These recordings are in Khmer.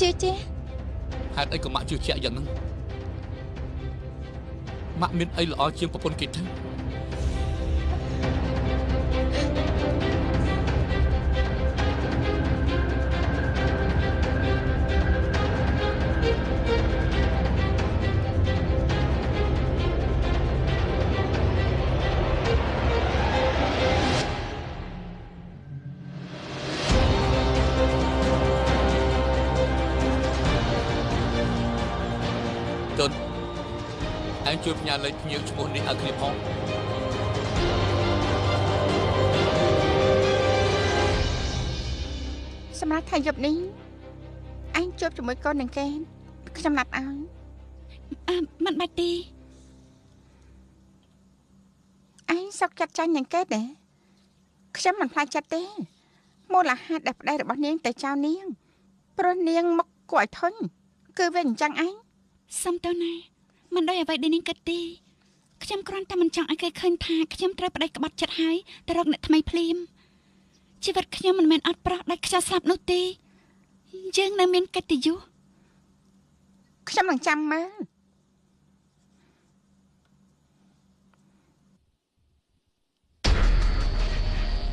ជឿជាក់ហេតុអីក៏ម៉ាក់ជឿជាក់យ៉ាងហ្នឹងម៉ាក់មានអីល្អជាងប្រពន្ធគេទេជួយផ្ញើលេខភ្ញៀវឈ្មោះនេះឲ្យគ្នាផងសម្រាប់ថាយប់នេះអញជួបជាមួយកូននឹងគេខ្ញុំណាត់ឲ្យមិនបាច់ទេអញសុកចិត្តចាញ់នឹងគេទេខ្ញុំមិនខ្លាចចិត្តទេមូលហេតុដែលប្តីរបស់នាងទៅចោលនាងព្រោះនាងមកគួរឲ្យធុញគឺវាអញ្ចឹងឯងសុំទៅណាមិនដូចអ្វីដែលនាងគិតទេខ្ញុំគ្រាន់តែមិនចង់ឲ្យគេឃើញថាខ្ញុំត្រូវប្តីក្បត់ចិត្តហើយទៅរកអ្នកថ្មីភ្លាមជីវិតខ្ញុំមិនមែនអត់ប្រោះដាច់ខ្យល់ស្លាប់នោះទេយើងនៅមានកិត្តិយសខ្ញុំនឹងចាំមើល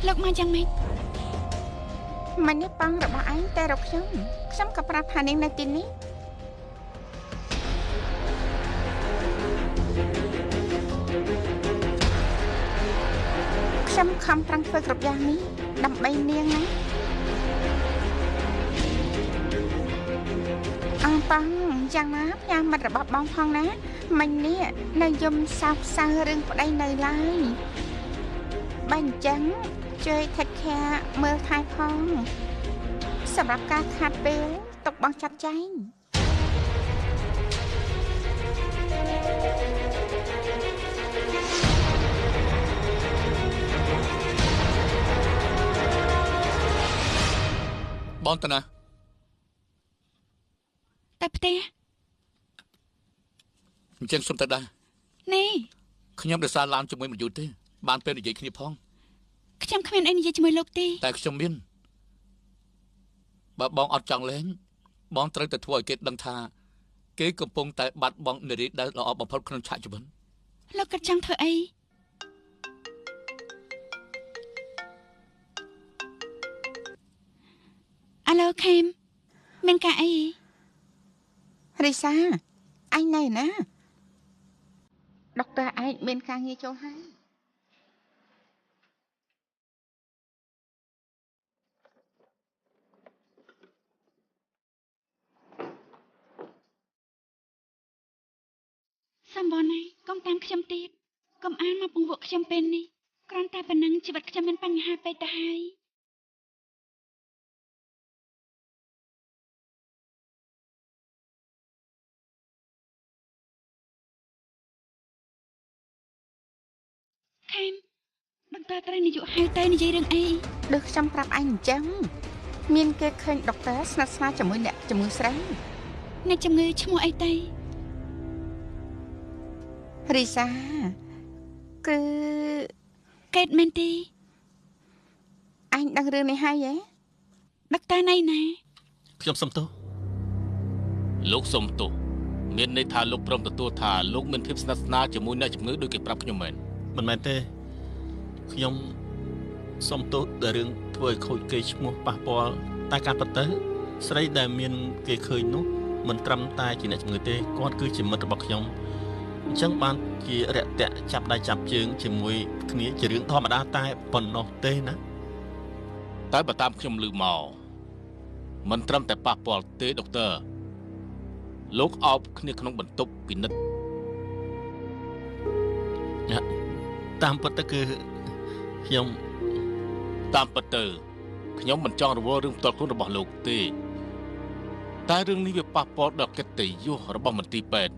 លោកមកយ៉ាងម៉េចមិញនេះប៉ងរបស់ឯងតែរកខ្ញុំខ្ញុំក៏ប្រាប់ថានាងនៅទីនេះខ្ញុំខំប្រឹងធ្វើគ្រប់យ៉ាងនេះដើម្បីនាងណាអងប៉ងយ៉ាងណាផ្ញើមិត្តរបស់បងផងណាមិញនេះនៅយំសោកសៅរឿងប្តីនៅឡើយបើអញ្ចឹងជួយ take care មើលថែផងសម្រាប់ការខាត់ពេលទុកបងចាត់ចែងបងតាណាតែផ្ទះអញ្ចឹងសុំទៅដែរនេះខ្ញុំដោយសារឡានជាមួយមិនយូរទេបានពេលនិយាយគ្នាផងខ្ញុំគ្មានអីនិយាយជាមួយលោកទេតែខ្ញុំមានបើបងអត់ចង់លេងបងត្រូវតែធ្វើឲ្យគេដឹងថាគេកំពុងតែបាត់បង់នារីដែលល្អបំផុតក្នុងឆាកជីវិតលោកគិតចង់ធ្វើអីអាឡូខេមមានការអីរីសាអញនៅណាដុកទ័រឯងមានការងារចូលហើយសំបណាកុំតាមខ្ញុំទៀតកុំអានមកពង្វក់ខ្ញុំពេលនេះគ្រាន់តែប៉ុណ្ណឹងជីវិតខ្ញុំមានបញ្ហាពេកទៅហើយខេមដុកទ័រត្រូវនាយកហៅទៅនិយាយរឿងអីដូចខ្ញុំប្រាប់ឯងអញ្ចឹងមានគេឃើញដុកទ័រស្និទ្ធស្នាលជាមួយអ្នកជំងឺស្រីអ្នកជំងឺឈ្មោះអីទៅរីសាគឺកេតមែនទេអញដឹងរឿងនេះហើយហ៎ដុកទ័រណៃណាខ្ញុំសុំទោសលោកសុំទោសមានន័យថាលោកព្រមទទួលថាលោកមានភាពស្និទ្ធស្នាលជាមួយអ្នកជំងឺដូចគេប្រាប់ខ្ញុំមែនមិនមែនទេខ្ញុំសុំទោសដែលរឿងធ្វើឲ្យខូចគេឈ្មោះប៉ះពាល់តែការពិតទៅស្រីដែលមានគេឃើញនោះមិនត្រឹមតែជាអ្នកជំងឺទេគាត់គឺជាមិត្តរបស់ខ្ញុំអញ្ចឹងបានជារយៈចាប់ដៃចាប់ជើងជាមួយគ្នាជារឿងធម្មតាតែប៉ុណ្ណោះទេណាតែបើតាមខ្ញុំឮមកមិនត្រឹមតែប៉ះពាល់ទេដុកទ័រលោកអោបគ្នាក្នុងបន្ទប់ពិនិត្យតាមពិតទៅគឺខ្ញុំតាមពិតទៅខ្ញុំមិនចង់រវល់រឿងផ្ទាល់ខ្លួនរបស់លោកទេតែរឿងនេះវាប៉ះពាល់ដល់កិត្តិយសរបស់មន្ទីរពេទ្យ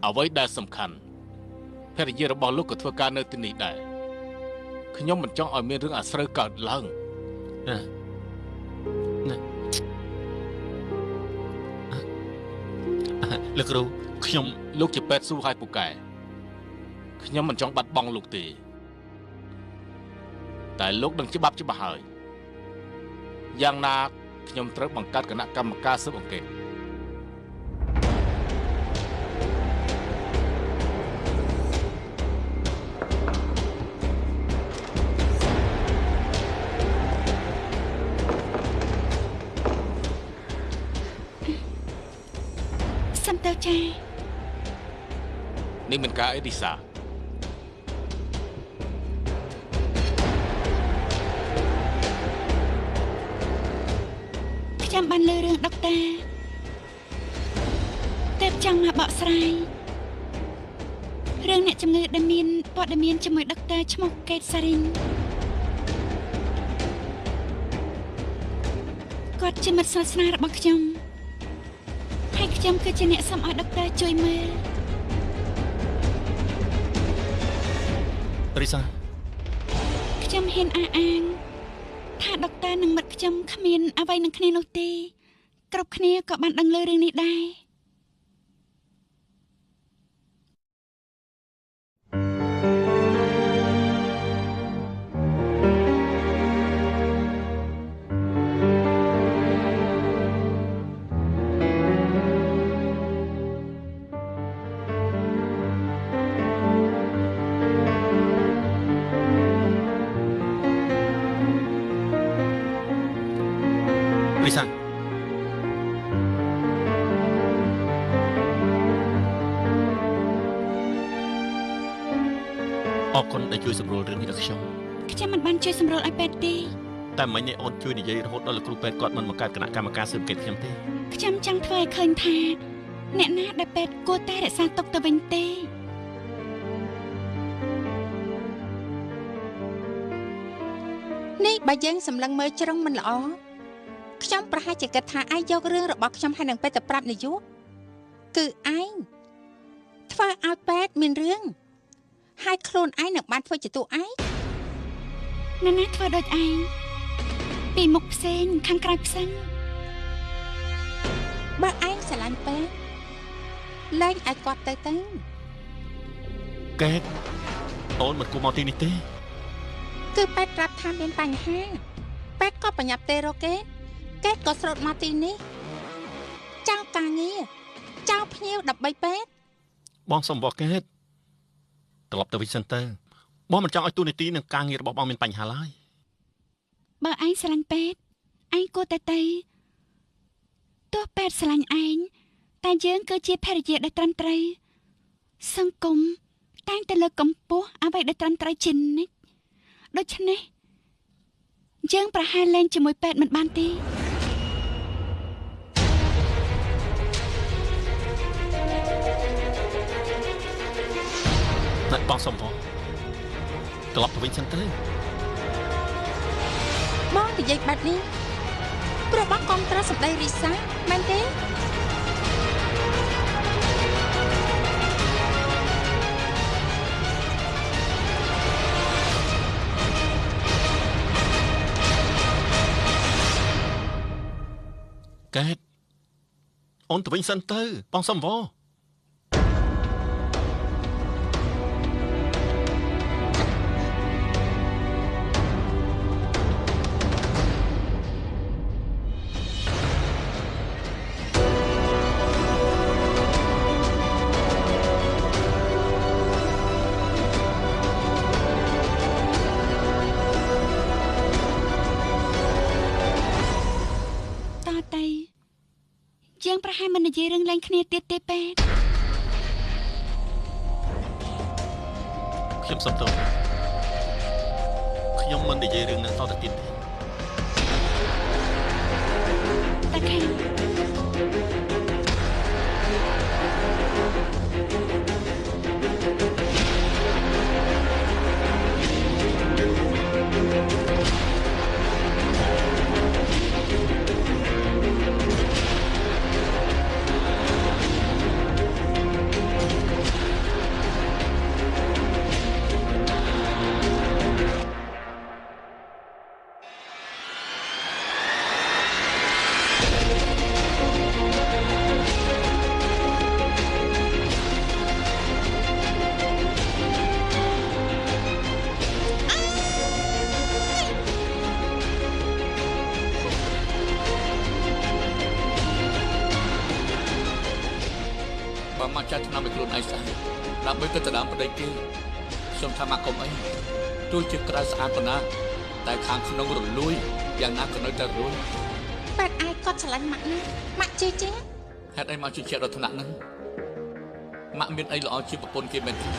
អ្វីដែលសំខាន់ភរិយារបស់លោកក៏ធ្វើការនៅទីនេះដែរខ្ញុំមិនចង់ឲ្យមានរឿងអាស្រូវកើតឡើងណាលោកគ្រូខ្ញុំលោកជាពេទ្យស៊ូហើយពូកែខ្ញុំមិនចង់បាត់បង់លោកទេតែលោកដឹងច្បាប់ច្បាស់ហើយយ៉ាងណាខ្ញុំត្រូវបង្កើតគណៈកម្មការស៊ើបអង្កេត ទៅចានេះមិនការអីរីសាខ្ញុំបានលើរឿងដុកទ័រតែចង់មកបកស្រាយរឿងអ្នកជំងឺដែលមានព័ត៌មានជាមួយដុកទ័រឈ្មោះកេតសារិនគាត់ជាមិត្តស្និទ្ធស្នាលរបស់ខ្ញុំហើយខ្ញុំគឺជាអ្នកសុំឲ្យដុកទ័រជួយមើលរីសាខ្ញុំហ៊ានអះអាងថាដុកទ័រនិងមិត្តខ្ញុំគ្មានអ្វីនឹងគ្នានោះទេគ្រប់គ្នាក៏បានដឹងលើរឿងនេះដែររីសាអរគុណដែលជួយសម្រួលរឿងនេះដល់ខ្ញុំខ្ញុំមិនបានជួយសម្រួលឲ្យពេទ្យទេតែមិញនេះអូនជួយនិយាយរហូតដល់លោកគ្រូពេទ្យគាត់មិនបង្កើតគណៈកម្មការស៊ើបអង្កេតខ្ញុំទេខ្ញុំចង់ធ្វើឲ្យឃើញថាអ្នកណាដែលពេទ្យគួរតែរក្សាទុកទៅវិញទេនេះបើយើងសម្លឹងមើលជ្រុងមិនល្អខ្ញុំប្រហែលជាគិតថាឯងយករឿងរបស់ខ្ញុំហើយនឹងពេទ្យទៅប្រាប់នាយកគឺឯងធ្វើឲ្យពេទ្យមានរឿងហើយខ្លួនឯងនឹងបានធ្វើជាតួឯងណាណាធ្វើដូចឯងពីមុខផ្សេងខាងក្រៅផ្សេងបើឯងស្រឡាញ់ពេទ្យលែងឲ្យគាត់ទៅទៅកេតអូនមិនគួរមកទីនេះទេគឺពេទ្យប្រាប់ថាមានបញ្ហាពេទ្យក៏បញ្ញាប់ទេរកគេកេតក៏ស្រោតមកទីនេះចៅការងារចៅភ្ញៀវដើម្បីពេទ្យបងសុំបកកេតត្រឡប់ទៅវិញសិនទៅបងមិនចង់ឲ្យទូនីតិនិងការងាររបស់បងមានបញ្ហាឡើយបើឯងស្រឡាញ់ពេទ្យឯងគួរតែទៅទោះពេទ្យស្រឡាញ់ឯងតែយើងគឺជាភរិយាដែលត្រឹមត្រូវសង្គមតែងតែលើកកម្ពស់អ្វីដែលត្រឹមត្រូវជានិច្ចដូច្នេះយើងប្រហែលលែងជាមួយពេទ្យមិនបានទេតែបងសុំផងត្រឡប់ទៅវិញសិនទៅបងនិយាយបែបនេះព្រោះបងគាំទ្រសម្ដីរីសាមែនទេកេតអូនទៅវិញសិនទៅបងសុំវ យើងប្រហែលមិននិយាយរឿងលែងគ្នាទៀតទេពេទ្យខ្ញុំសុំទោសខ្ញុំមិននិយាយរឿងនឹងតទៅទៀតទេតាខេ ចាស់ឆ្នាំឲ្យខ្លួនឯងស្អាតដើម្បីទៅដណ្ដើមប្តីគេខ្ញុំថាមកកុំអីទោះជាក្រៅស្អាតប៉ុណ្ណាតែខាងក្នុងរលួយយ៉ាងណាក៏នៅតែរលួយ បែបឯងគាត់ឆ្លាញ់ម៉ាក់ណាម៉ាក់ជឿជាក់ ហេតុអីមកជឿជាក់ដល់ថ្នាក់ហ្នឹង? ម៉ាក់មានអីល្អជាប្រពន្ធគេមែនទេ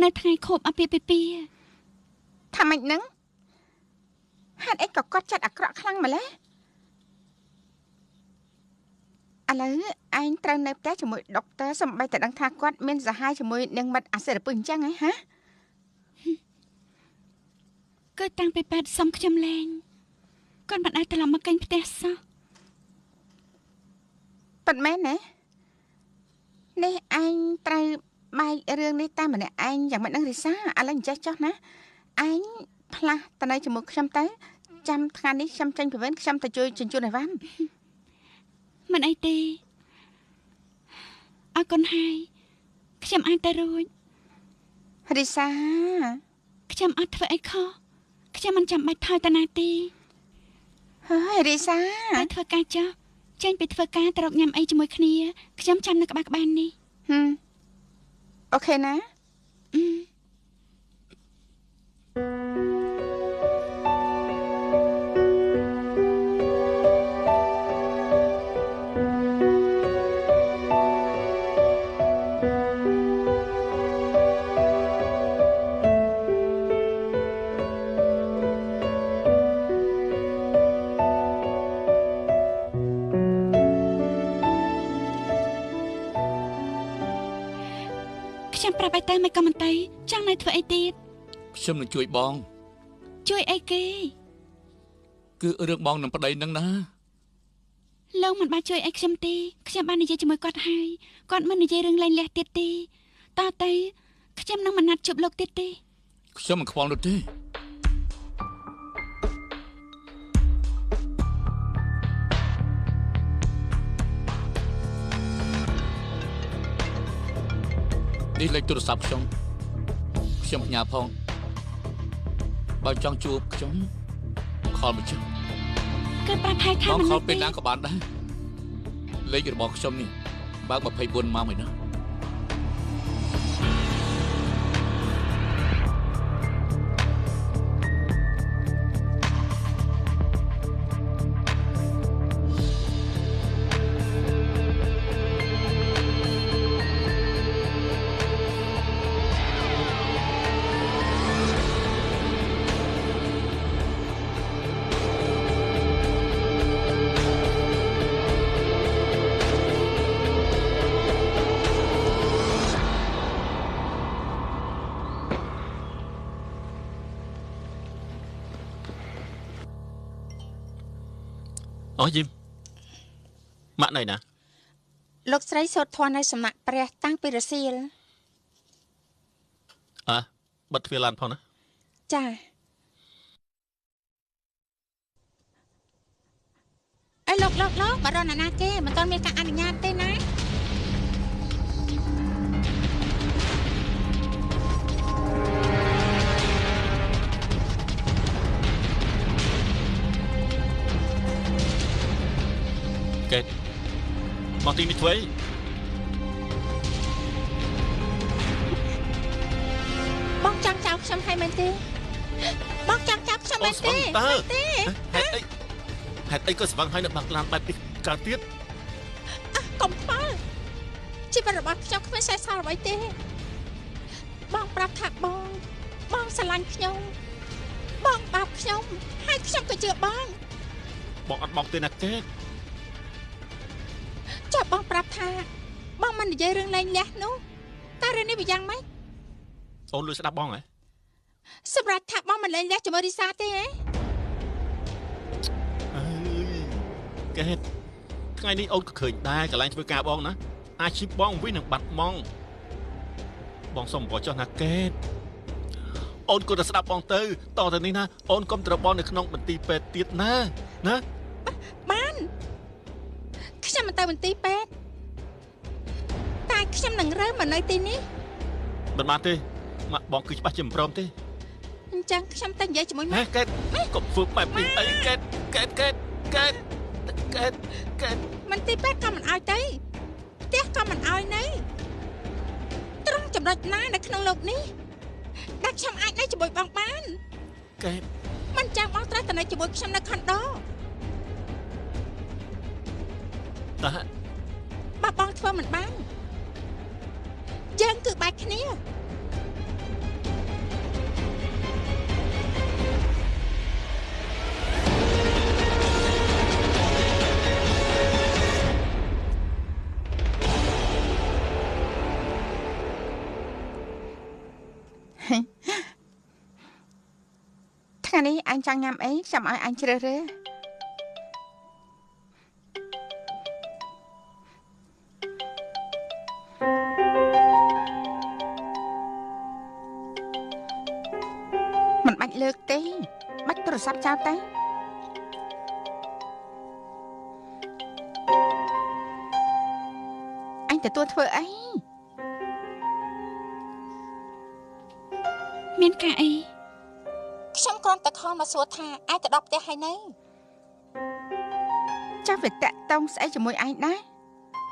នៅថ្ងៃខួបអាពាហ៍ពិពាហ៍ថាម៉េចនឹងហេតុអីក៏គាត់ចិត្តអាក្រក់ខ្លាំងម្ល៉េះឥឡូវឯងត្រូវនៅផ្ទះជាមួយដុកទ័រសំបីតែដឹងថាគាត់មានសហាយជាមួយនឹងមិត្តអាសិរពឹសអញ្ចឹងហ៎ហាគឺតាំងពីពេទ្យសុំខ្ញុំលែងគាត់មិនអាចត្រឡប់មកកេងផ្ទះសោះពិតមែនណានេះឯងត្រូវបែករឿងនេះតែម្នាក់ឯងយ៉ាងម៉េចនឹងរិសាឥឡូវអញ្ចេះចុះណាឯងផ្លាស់ទៅនៅជាមួយខ្ញុំទៅចាំថ្ងៃនេះខ្ញុំចេញពីវិញខ្ញុំទៅជួយជញ្ជូនអីវ៉ាន់មិនអីទេអរគុណហើយខ្ញុំអាចទៅរួចរិសាខ្ញុំអត់ធ្វើអីខុសខ្ញុំមិនចាំបាច់ថយទៅណាទេហើយរិសាទៅធ្វើការចុះចេញពីធ្វើការទៅរកញ៉ាំអីជាមួយគ្នាខ្ញុំចាំនៅក្បាលក្បែរនេះអូខេណាខ្ញុំប្រាប់ឲ្យទៅមិនក៏មិនទៅចង់នៅធ្វើអីទៀតខ្ញុំនឹងជួយបងជួយអីគេគឺរឿងបងនឹងប្តីនឹងណាលោកមិនបានជួយអីខ្ញុំទេខ្ញុំបាននិយាយជាមួយគាត់ហើយគាត់មិននិយាយរឿងលែងលះទៀតទេតទៅខ្ញុំនឹងមិនណាត់ជួបលោកទៀតទេខ្ញុំមិនខ្វល់នោះទេនេះលេខទូរស័ព្ទខ្ញុំខ្ញុំផ្ញើផងបើចង់ជួបខ្ញុំខលមកជិះគឺប្រាប់ឲ្យថាមិនខលពេលណាក៏បានដែរលេខរបស់ខ្ញុំនេះបើក24ម៉ោងឯណាអូយីមម៉ាក់នៅណាលោកស្រីសូត្រធម៌នៅសំណាក់ព្រះតាំងពីរសៀលអើបិទទ្វារឡានផងណាចាអេលោកលោកលោកបារណាណាគេមិនទាន់មានការអនុញ្ញាតទេណាកេតមកទីនេះធ្វើអីបងចង់ចោលខ្ញុំហើយមែនទេបងចង់ចោលខ្ញុំមែនទេទេហេតុអីក៏ស្វឹងហើយនៅបាក់ឡានបែបនេះកើតទៀតកុំខ្វល់ជីវិតរបស់ខ្ញុំគ្មានសេះសល់អ្វីទេបងប្រាប់ថាបងស្រឡាញ់ខ្ញុំបងបោកខ្ញុំហើយខ្ញុំក៏ជឿបងបងអត់បោកទេណាកេតចាប់បងប្រាប់ថាបងមិននិយាយរឿងលែងលះនោះតើរឿងនេះវាយ៉ាងម៉េចអូនលួចស្ដាប់បងហ៎សម្រាប់ថាបងមិនលែងលះជាមួយរីសាទេហ៎អើយកេតថ្ងៃនេះអូនក៏ឃើញដែរកន្លែងធ្វើការបងណាអាជីពបងវិញនឹងបាត់ម៉ងបងសុំបោះចុះណាកេតអូនគួរតែស្ដាប់បងទៅតទៅនេះណាអូនកុំត្រូវបងនៅក្នុងមន្ទីរពេទ្យទៀតណាណាបានខ្ញុំមិនទៅមន្ទីរពេទ្យតែខ្ញុំនឹងរើមកនៅទីនេះមិនបានទេម៉ាក់បងគឺច្បាស់ជាមិនព្រមទេអញ្ចឹងខ្ញុំទៅនិយាយជាមួយម៉ាក់កេតកុំធ្វើបែបនេះអីកេតកេតកេតកេតកេតកេតមន្ទីរពេទ្យក៏មិនឲ្យទៅ ផ្ទះក៏មិនអោយនៅត្រង់ចំណុចណានៅក្នុងលោកនេះដែលខ្ញុំអាចនៅជាមួយបងបានកែបមិនចាំបងត្រូវតែនៅជាមួយខ្ញុំនៅខុនដូតែបើបងធ្វើមិនបានយើងគឺបែកគ្នាថ្ងៃនេះអញចង់ញ៉ាំអីខ្ញុំឲ្យអញជ្រើសរើសមិនបាច់លើកទេបាច់ទូរស័ព្ទចោលទៅអញទទួលធ្វើអីមានការអីខ្ញុំគ្រាន់តែខលមកសួរថាឯងទៅដល់ផ្ទះហើយនៅចាស់វាតាក់តងស្អីជាមួយឯងដែរ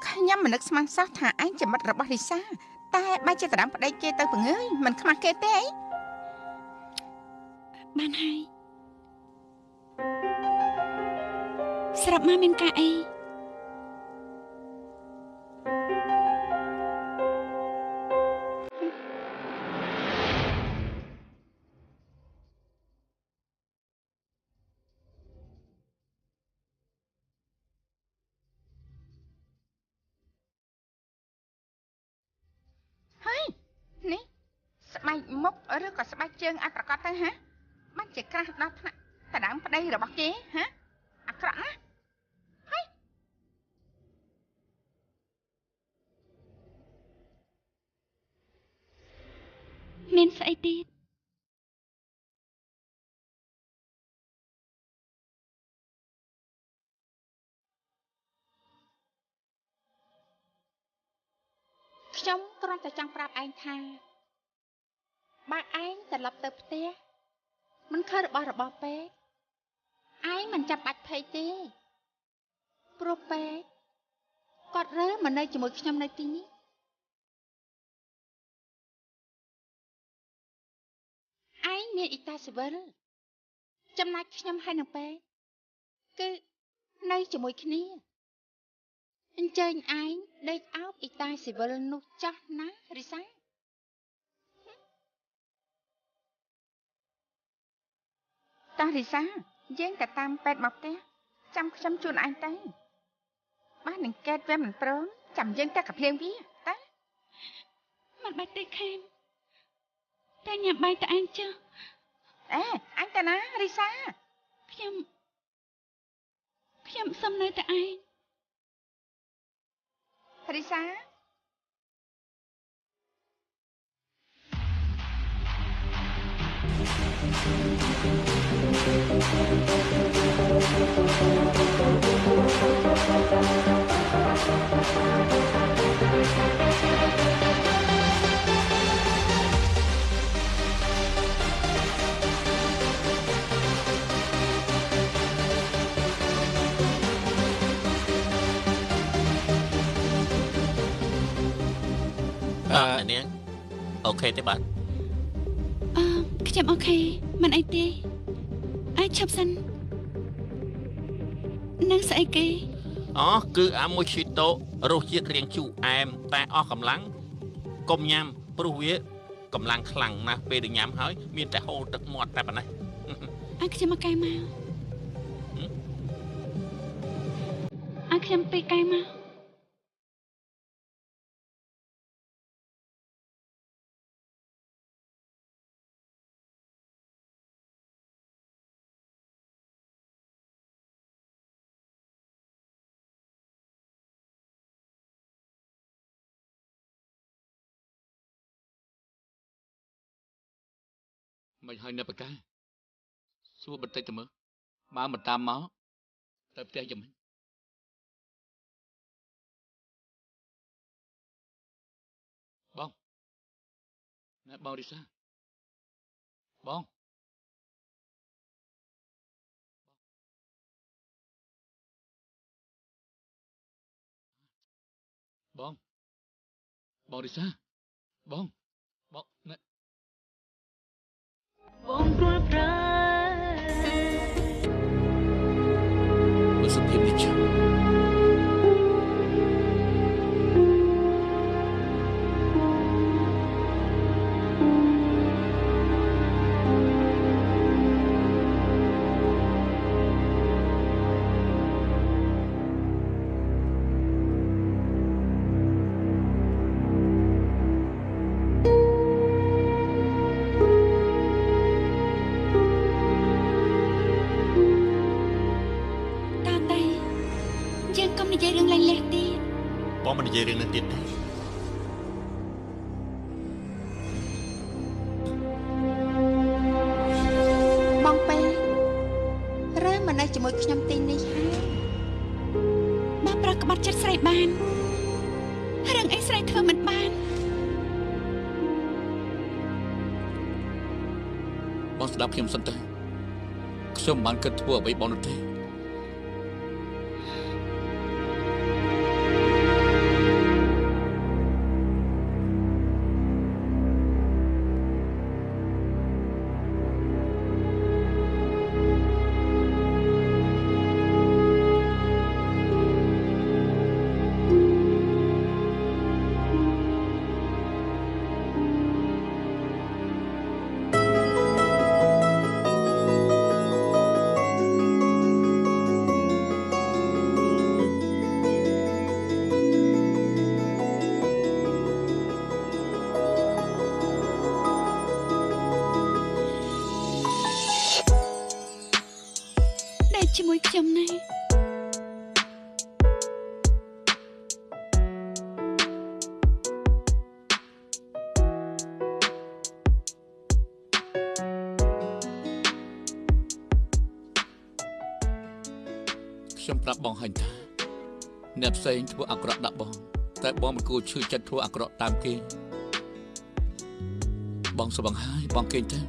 ខ្ញុំមិននឹកស្មានសោះថាឯងជាមិត្តរបស់លីសាតែបែរជាដណ្ដើមប្តីគេទៅពងើយមិនខ្មាស់គេទេអីបានហើយស្រាប់មកមានការអីនេះស្បែកមុខឬក៏ស្បែកជើងឲ្យប្រកាសទៅហាបានជាក្រាស់ដល់ថ្នាក់ដណ្ដើមប្តីរបស់គេហាអាក្រក់ណាស់ហើយមានស្អីទៀតខ្ញុំគ្រាន់តែចង់ប្រាប់ឯងថាបើឯងត្រឡប់ទៅផ្ទះមិនឃើញរបស់របស់ពេកឯងមិនចាំបាច់ភ័យទេព្រោះពេកគាត់រើមកនៅជាមួយខ្ញុំនៅទីនេះឯងមានអ៊ីតាស៊ីវិលចំណែកខ្ញុំហើយនឹងពេកគឺនៅជាមួយគ្នាអញ្ជើញឯងដេកអោបអ៊ីតាស៊ីវិលនោះចាស់ណារិសាតោះរីសាយើងតែតាមពេទ្យមកផ្ទះចាំខ្ញុំជូនឯងទៅបាននឹងកែតវាមិនព្រមចាំយើងតែកាភ្លៀងវាតើមិនបាច់ទេខេមតែញ៉ាំបាយតែឯងចុះអេអញទៅណារីសាខ្ញុំសុំនៅតែឯងរីសា នាងអូខេទេបាទខ្ញុំអូខេមិនអីទេឯងឈប់សិននឹងស្អីគេអូគឺអាមួយឈីតូរសជាតិរាងជូរអែមតែអស់កម្លាំងកុំញ៉ាំព្រោះវាកម្លាំងខ្លាំងណាស់ពេលដែលញ៉ាំហើយមានតែហូរទឹកមាត់តែប៉ុណ្ណេះអើខ្ញុំមកកែមកអើខ្ញុំពីកែមក មិនហើយអ្នកបកាសួរបន្តិចទៅមើលបើមិនតាមមកទៅផ្ទះយ៉ាងម៉េចបងណែបងរីសាបង បងបងរិសាបងបងណែបងព្រួលប្រែមើលសភាពនេះចាបងមិននិយាយរឿងនឹងទៀតទេបងពេរើមកនៅជាមួយខ្ញុំទីនេះហើយបើប្រក្បត់ចិត្តស្រីបានរឿងអីស្រីធ្វើមិនបានបងស្ដាប់ខ្ញុំសិនទៅខ្ញុំមិនបានគិតធ្វើអ្វីបងនោះទេ ជាមួយខ្ញុំណាខ្ញុំប្រាប់បងហើយថាអ្នកផ្សេងធ្វើអាក្រក់ដាក់បងតែបងមិនគួរឈឺចិត្តធ្វើអាក្រក់តាមគេបងស្វឹងហើយបងគេងទៅ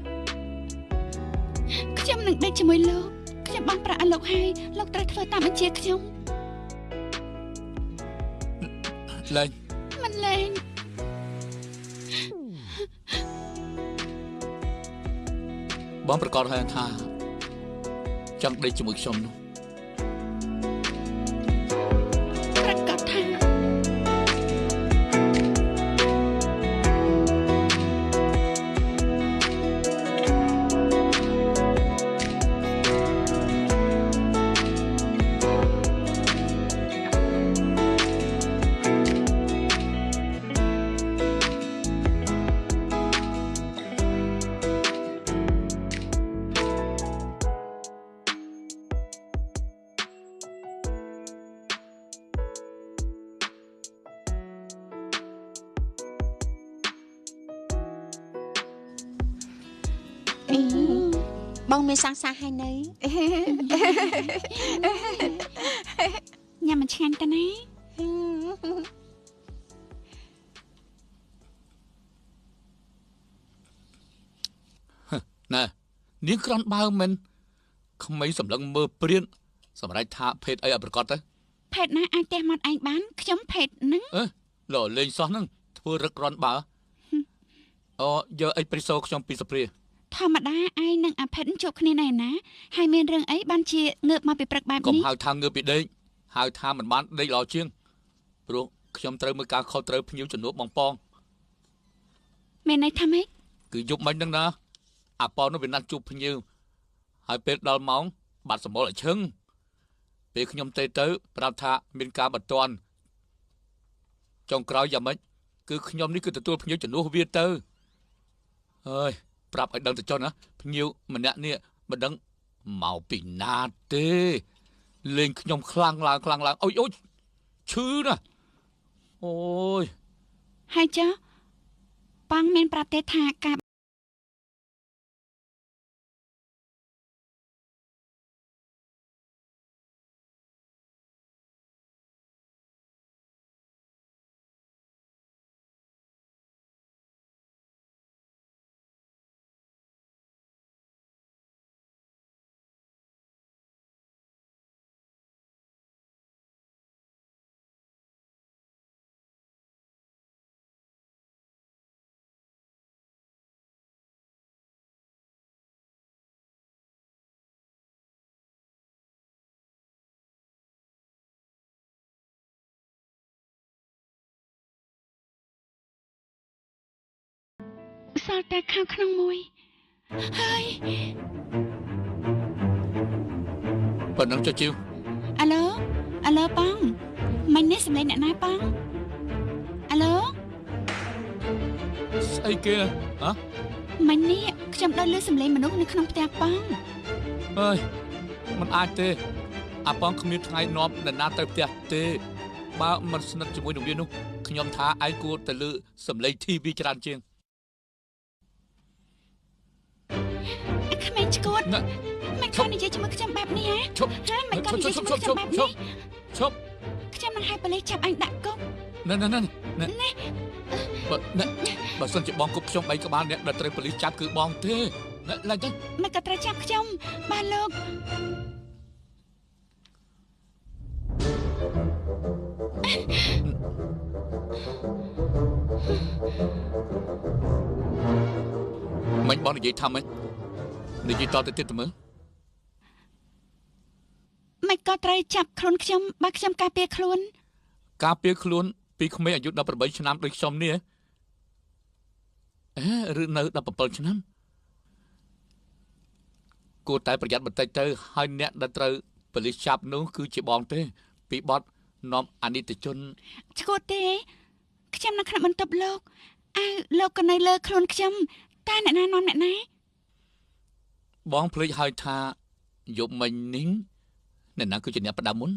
ខ្ញុំនឹងដេកជាមួយលោកខ្ញុំបានប្រាប់ឲ្យលោកហើយលោកត្រូវធ្វើតាមបញ្ជាខ្ញុំលែងមិនលែងបងប្រកាសហើយថាចង់ដេកជាមួយខ្ញុំនោះប្រកាសថាបងមានសង្សារហើយនៅញ៉ាំមិនឆ្ងាញ់តាណាណែនាងក្រាន់បើមិនក្មេងសម្លឹងមើលព្រានសម្រាប់ថាភេទអីឲ្យប្រកាសទៅភេទណាអាចទះមាត់ឯងបានខ្ញុំភេទហ្នឹងអឺលោលេងសោះហ្នឹងធ្វើរឹកក្រាន់បើអូយកអេសប្រេសូខ្ញុំពីសព្រាធម្មតាឯងនឹងអាភេទជួបគ្នាណែណាហើយមានរឿងអីបានជាងើបមកពីព្រឹកបែបនេះកុំហៅថាងើបពីដេកហៅថាមិនបានដេកល្អជាងព្រោះខ្ញុំត្រូវមើលការខុសត្រូវភ្ញៀវជំនួបបងប៉ងមានន័យថាម៉េចគឺយប់មិញហ្នឹងណាអាប៉នោះវាណាត់ជួបភ្ញៀវហើយពេលដល់ម៉ោងបាត់សម្បុរឲ្យឈឹងពេលខ្ញុំទេទៅប្រាប់ថាមានការបន្ទាន់ចុងក្រោយយ៉ាងម៉េចគឺខ្ញុំនេះគឺទទួលភ្ញៀវជំនួសវាទៅហើយប្រាប់ឲ្យដឹងទៅចុះណាភ្ញៀវម្នាក់នេះមិនដឹងមកពីណាទេលេងខ្ញុំខ្លាំងឡើងខ្លាំងឡើងអូយអូយឈឺណាស់អូយហើយចុះប៉ងមានប្រាប់ទេថាការ សល់តែខាងក្នុងមួយហើយប៉ុណ្ណឹងចុះជីវអាឡូអាឡូបងមិញនេះសំឡេងអ្នកណាបងអាឡូស្អីគេហ៎មិញនេះខ្ញុំដល់លឺសំឡេងមនុស្សនៅក្នុងផ្ទះបងអើយមិនអាចទេអាបងគ្មានថ្ងៃនាំអ្នកណាទៅផ្ទះទេបើមិនស្និទ្ធជាមួយនឹងវានោះខ្ញុំថាឯងគួរតែលឺសំឡេង TV ច្រើនជាងក្មេងឆ្កួតមិនខំនិយាយជាមួយខ្ញុំបែបនេះហ៎ហាមិនខំនិយាយជាមួយខ្ញុំបែបនេះឈប់ខ្ញុំនឹងឲ្យប៉ូលីសចាប់អញដាក់គុកណែណែណែណែបើណែបើសិនជាបងគប់ខ្ញុំ3ក្បាលអ្នកដែលត្រូវប៉ូលីសចាប់គឺបងទេឡើងទៅមិនក៏ត្រូវចាប់ខ្ញុំបាទលោកមិនបងនិយាយថាម៉េចនិយាយតទៅទៀតទៅមើលមិនក៏ត្រូវចាប់ខ្លួនខ្ញុំបើខ្ញុំការពារខ្លួនការពារខ្លួនពីក្មេងអាយុ18ឆ្នាំដូចខ្ញុំនេះអេឬនៅ17ឆ្នាំគួរតែប្រយ័ត្នបន្តិចទៅហើយអ្នកដែលត្រូវប៉ូលីសចាប់នោះគឺជាបងទេពីបទនាំអនិច្ចជនឆ្កួតទេខ្ញុំនៅក្នុងបន្ទប់លោកអើលោកក៏នៅលើខ្លួនខ្ញុំតើអ្នកណានាំអ្នកណាបងភ្លេចហើយថាយប់មិញនេះអ្នកណាគឺជាអ្នកផ្ដាំមុន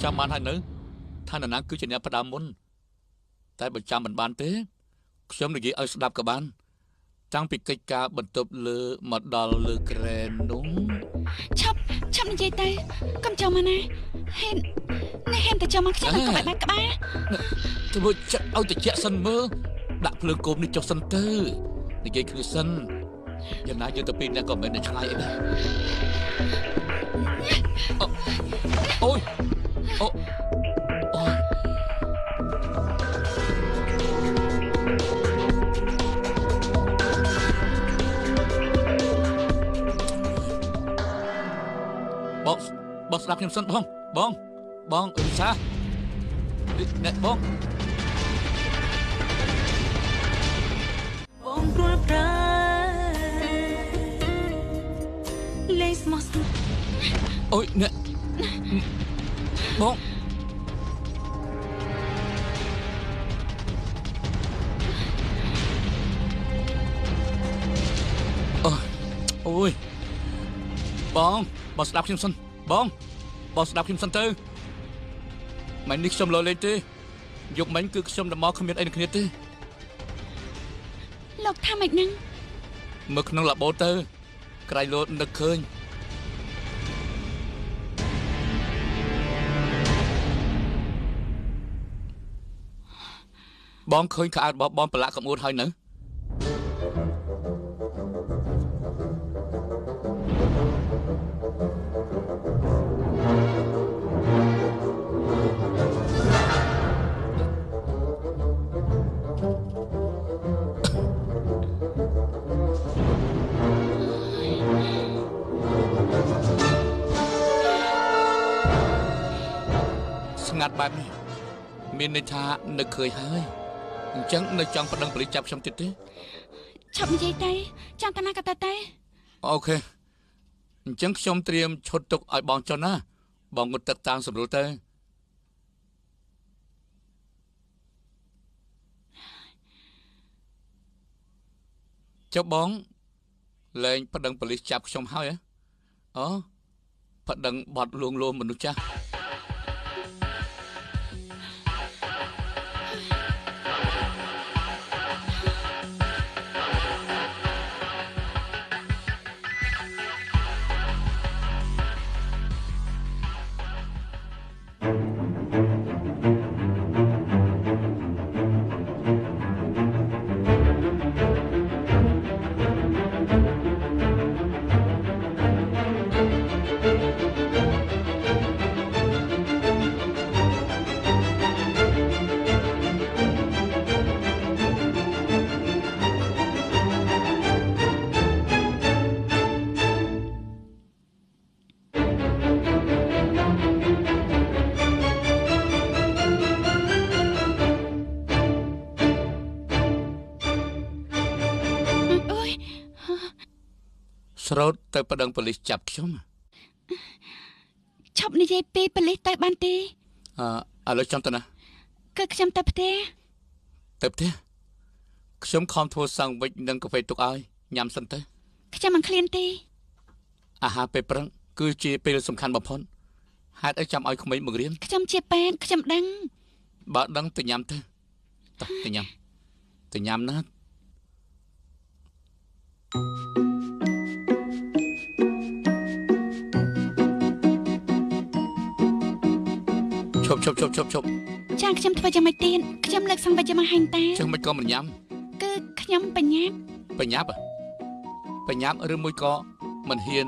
ចាំបានហើយនៅថានរណាគឺជាអ្នកផ្ដើមមុនតែបើចាំមិនបានទេខ្ញុំនិយាយឲ្យស្ដាប់ក៏បានតាំងពីកិច្ចការបន្ទប់លើមកដល់លើក្រែននោះឈប់ឈប់និយាយទៅកុំចូលមកណាហ៊ាននេះហ៊ានតែចូលមកខ្ញុំក៏បែកក្បាលធ្វើចិត្តឲ្យតិចសិនមើលដាក់ភ្លើងគោមនេះចុះសិនទៅនិយាយគ្នាសិនយ៉ាងណាយើងទៅពីអ្នកក៏មិនមែនឆ្ងាយអីដែរអូយអូអូបងបងស្ដាប់ខ្ញុំសិនបងបងបងអ៊ីសាអ្នកបងបងព្រួលប្រាលេស្មោះអូយអ្នកបងអូយបងបងស្ដាប់ខ្ញុំសិនបងបងស្ដាប់ខ្ញុំសិនទៅមិននេះខ្ញុំលោលេងទេយប់មិញគឺខ្ញុំដល់មកគ្មានអីនឹងគ្នាទេលោកថាម៉េចហ្នឹងមើលក្នុងឡាបូទៅក្រៃលោតនឹកឃើញបងឃើញខោអាវរបស់បងប្រឡាក់កំអួតហើយនៅស្ងាត់បែបនេះមានន័យថានឹកឃើញហើយអញ្ចឹងនៅចង់ប្តឹងប៉ូលីសចាប់ខ្ញុំទៀតទេឈប់និយាយទៅចង់តាណាក៏ទៅទៅអូខេអញ្ចឹងខ្ញុំត្រៀមឈុតទុកឲ្យបងចុះណាបងងូតទឹកតាមសម្រួលទៅចុះបងលែងប្តឹងប៉ូលីសចាប់ខ្ញុំហើយអូប្តឹងបត់លួងលោមមនុស្សចាស់ Thank you. ស្រោតទៅប្តឹងប៉ូលីសចាប់ខ្ញុំឈប់និយាយពីប៉ូលីសទៅបានទេឥឡូវចាំទៅណាគឺខ្ញុំទៅផ្ទះទៅផ្ទះខ្ញុំខំធ្វើសាំងវិចនិងកាហ្វេទុកឲ្យញ៉ាំសិនទៅខ្ញុំមិនឃ្លានទេអាហារពេលព្រឹកគឺជាពេលសំខាន់បំផុតហេតុអីចាំឲ្យក្មេងបង្រៀនខ្ញុំជាពេទ្យខ្ញុំដឹងបើដឹងទៅញ៉ាំទៅតោះទៅញ៉ាំទៅញ៉ាំណាឈប់ឈប់ឈប់ឈប់ឈប់ចាខ្ញុំធ្វើយ៉ាងម៉េចទៀតខ្ញុំលើកសង្វេគមកហែងតាចឹងមិនក៏មិនញ៉ាំគឺខ្ញុំបញ្ញាប់បញ្ញាប់បញ្ញាប់ឬមួយក៏មិនហ៊ាន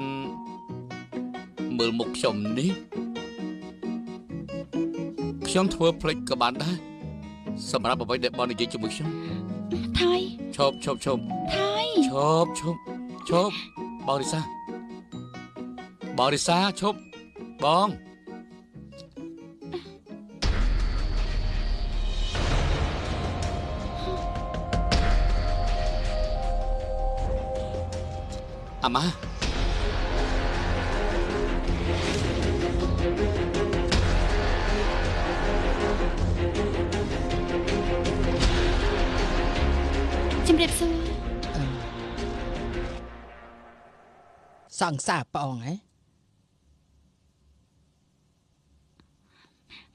មើលមុខខ្ញុំនេះខ្ញុំធ្វើភ្លេចក៏បានដែរសម្រាប់អ្វីដែលបងនិយាយជាមួយខ្ញុំថយឈប់ឈប់ឈប់ថយឈប់ឈប់ឈប់បងរិសាបងរិសាឈប់បងអាម៉ាជំរាបសួរសង្សារបងហ៎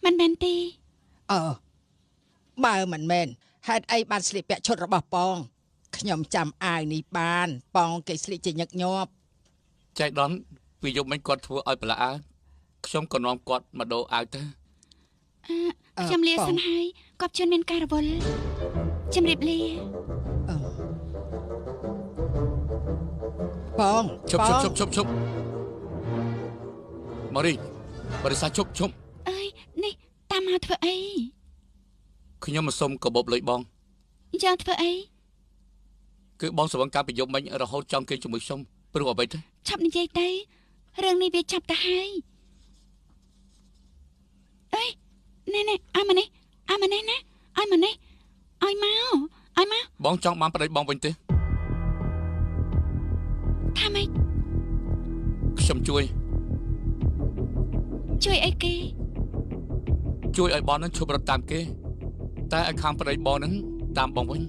មិនមែនទេអើបើមិនមែនហេតុអីបានស្លៀកពាក់ឈុតរបស់បងខ្ញុំចាំអាវនេះបានបងគេស្លៀកជាញឹកញាប់ចៃដន្យពីយប់មិញគាត់ធ្វើឲ្យប្រឡាក់អាវខ្ញុំក៏នាំគាត់មកដូរអាវទៅខ្ញុំលាសិនហើយគាត់ជឿនមានការរវល់ជំរាបលាបងឈប់ឈប់ឈប់ឈប់ម៉ារីបរិសាឈប់ឈប់អើយនេះតាមមកធ្វើអីខ្ញុំមកសុំកាបូបលុយបងយ៉ាងធ្វើអីគឺបងស្រវឹងការប្រយុទ្ធមិញរហូតចង់គេជាមួយខ្ញុំព្រោះអ្វីទៅឆាប់និយាយទៅរឿងនេះវាចាប់ទៅហើយអេណែណែឲ្យមកនេះឲ្យមកនេះណាឲ្យមកនេះឲ្យមកឲ្យមកបងចង់បានប្តីបងវិញទេថាម៉េចខ្ញុំជួយជួយអីគេជួយឲ្យបងនឹងឈប់រត់តាមគេតែឲ្យខាងប្តីបងនឹងតាមបងវិញ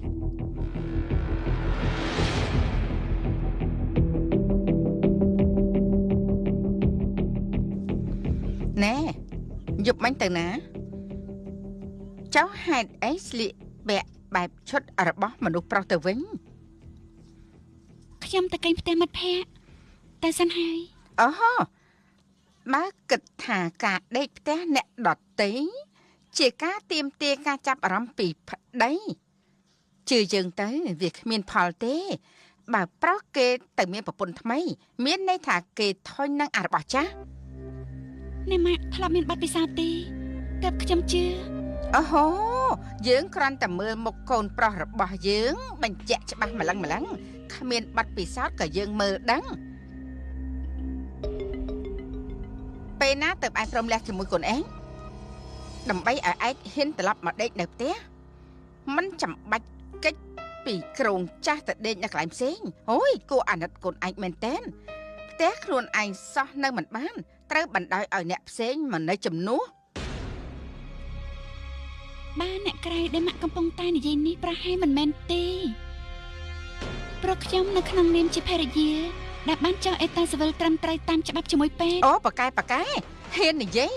ណែយប់មិញទៅណាចៅហេតុអីស្លៀកពាក់បែបឈុតរបស់មនុស្សប្រុសទៅវិញខ្ញុំទៅកេងផ្ទះមិត្តភ័ក្តិតែសិនហើយអូហូបើគិតថាការដេកផ្ទះអ្នកដទៃជាការទៀមទាការចាប់អារម្មណ៍ពីប្តីជឿយើងទៅវាគ្មានផលទេបើប្រុសគេទៅមានប្រពន្ធថ្មីមានន័យថាគេធុញនឹងអារបស់ចាស់អ្នកម៉ាក់ធ្លាប់មានបទពិសោធន៍ទេទើបខ្ញុំជឿអូហូយើងគ្រាន់តែមើលមុខកូនប្រុសរបស់យើងបញ្ជាក់ច្បាស់ម្លឹងម្លឹងគ្មានបទពិសោធន៍ក៏យើងមើលដឹងពេលណាទៅឯងព្រមលះជាមួយកូនឯងដើម្បីឲ្យឯងហ៊ានត្រឡប់មកដេកនៅផ្ទះមិនចាំបាច់កិច្ចពីគ្រោងចាស់ទៅដេកនៅកន្លែងផ្សេងអូយគួរអាណិតកូនឯងមែនតើផ្ទះខ្លួនឯងសោះនៅមិនបានត្រូវបណ្ដោយឲ្យអ្នកផ្សេងមកនៅជំនួសបានអ្នកក្រៅដែលម៉ាក់កំពុងតែនិយាយនេះប្រហែលមិនមែនទេព្រោះខ្ញុំនៅក្នុងនាមជាភរិយាដែលបានចុះអេតាស៊ីវិលត្រឹមត្រូវតាមច្បាប់ជាមួយពេទ្យអូប៉កែប៉កែហ៊ាននិយាយ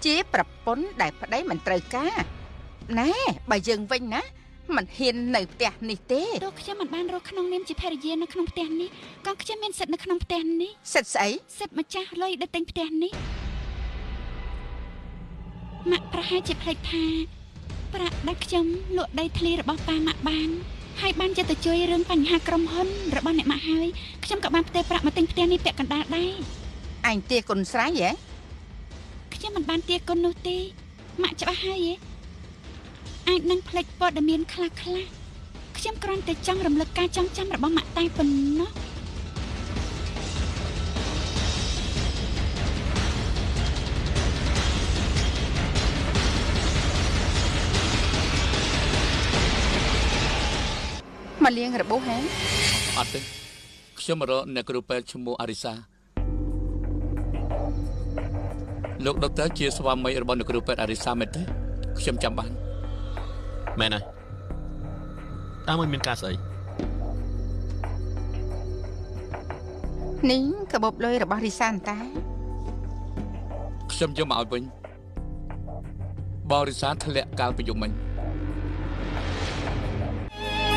ជាប្រពន្ធដែលប្តីមិនត្រូវការណែបើយើងវិញណាមិនហ៊ាននៅផ្ទះនេះទេទោះខ្ញុំមិនបានរស់ក្នុងនាមជាភរិយានៅក្នុងផ្ទះនេះក៏ខ្ញុំមានសិទ្ធិនៅក្នុងផ្ទះនេះសិទ្ធិស្អីសិទ្ធិម្ចាស់លុយដែលទិញផ្ទះនេះម៉ាក់ប្រហែលជាភ្លេចថាប្រាក់ដែលខ្ញុំលក់ដីធ្លីរបស់ប៉ាម៉ាក់បានហើយបានយកទៅជួយរឿងបញ្ហាក្រុមហ៊ុនរបស់អ្នកម៉ាក់ហើយខ្ញុំក៏បានផ្ទេរប្រាក់មកទិញផ្ទះនេះពាក់កណ្ដាលដែរអញទាគុណស្រ័យហ៎ខ្ញុំមិនបានទាគុណនោះទេម៉ាក់ច្បាស់ហើយហ៎អាចនឹងភ្លេចព័ត៌មានខ្លះខ្លះខ្ញុំគ្រាន់តែចង់រំលឹកការចងចាំរបស់ម៉ាក់តែប៉ុណ្ណោះ មកលាងរបួសហ៎ អត់ទេ ខ្ញុំមករកអ្នកគ្រូពេទ្យឈ្មោះអារិសាលោកដុកទ័រជាស្វាមីរបស់អ្នកគ្រូពេទ្យអារិសាមែនទេខ្ញុំចាំបានមែនហើយតើមិនមានការស្អីនេះកាបូបលុយរបស់រិសាតាខ្ញុំយកមកឲ្យវិញបរិសាធ្លាក់កាលពីយប់មិញ